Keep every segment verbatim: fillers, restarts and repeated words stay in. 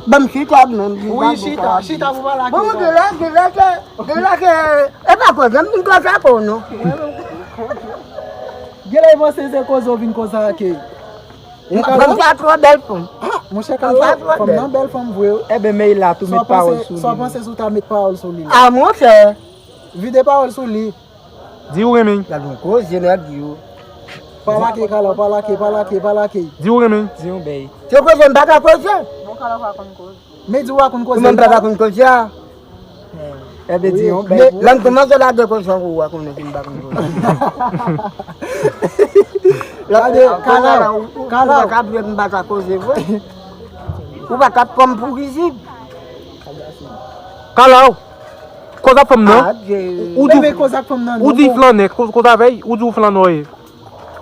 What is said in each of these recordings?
Ban m chita menm. Wi, chita, chita pou pale ak yo. Bon, gen lè, gen lè ke, gen lè ke, e pa koze, m vin koze ak ou non. Gen lè panse se koze w vin koze ak yo. Fanm sa twò bèl fanm. Monchè, fanm sa twò bèl. Fanm nan bèl fanm vre wi. Enben, men la tou met pawòl sou li. Sa w panse si w ta met pawòl sou li? A monchè. Vide pawòl sou li. Di ou renmen. Gad yon koze nèg yo. Pa lake, Kalaw, pa lake, pa lake, pa lake. Di ou renmen. Di yon bèy. Se koze m pa ka koze. Bon, Kalaw pa konn koze. Men di w pa konn koze. Ou menm pa ka konn koze a. Enben, di yon bèy. Lè m kòmanse lage koze an kou, w a konnen si m pa konn koze. Gade, Kalaw, Kalaw. Ou pa ka vle m pa ka koze vre. Ou pa ka pran m pou rizib. Kalaw. Koz ak fanm nan. Ou di, ou di flannè, koz, koz avè l, ou di ou flannè w ye.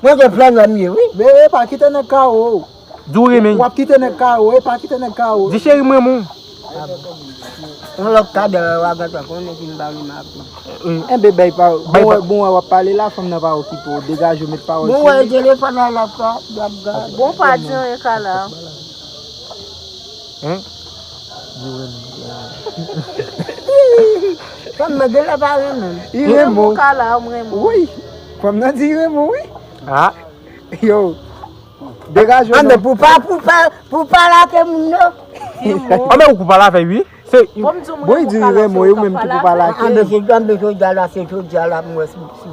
Mwen se flannè m ye, wi. Men e pa kite nèg kawo. Di w renmen. W ap kite nèg kawo, e pa kite nèg kawo. Di cheri m renmen w. Yon lòt kadè w a gentan konnen ki m pa renmen ak ou. Enben bèy pa bon wè, bon wè w ap pale la, fanm nan pa okipe w, degaje w, met pawòl sou li. Bon wè telefòn nan l ap ka, l ap gade. Bon pa di anyen Kalaw. Hein? Di w renmen. Fanm nan genlè pa renmen m. Li renmen w. Kalaw, m renmen w. Wi. Fanm nan di li renmen w, wi. Ah. Yo. Degaje w. Anben, pou pa, pou pa, pou pa lake moun yo. Anben, ou pou pale avè l, wi. Se. Bon, li di li renmen w, ou menm tou pou pa lake. Anben, se, anben, jodi a la, se jodi a la, m wè si, si.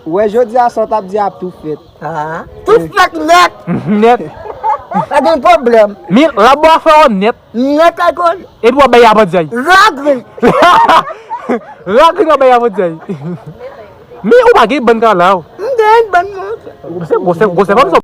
Ou wè jodi a sa w t ap di a ap tou fèt. Ah, tou fèt nèt. Nèt. Pa gen pwoblèm. Men, l ap ba w afè w nèt. Nèt ak kòl. Epi w ap bay avanyay. Ragri. Ragri w ap bay avanyay. Men, ou pa gen bann Kalaw. M gen bann mwen. Se gwosè, gwosè fanm sa.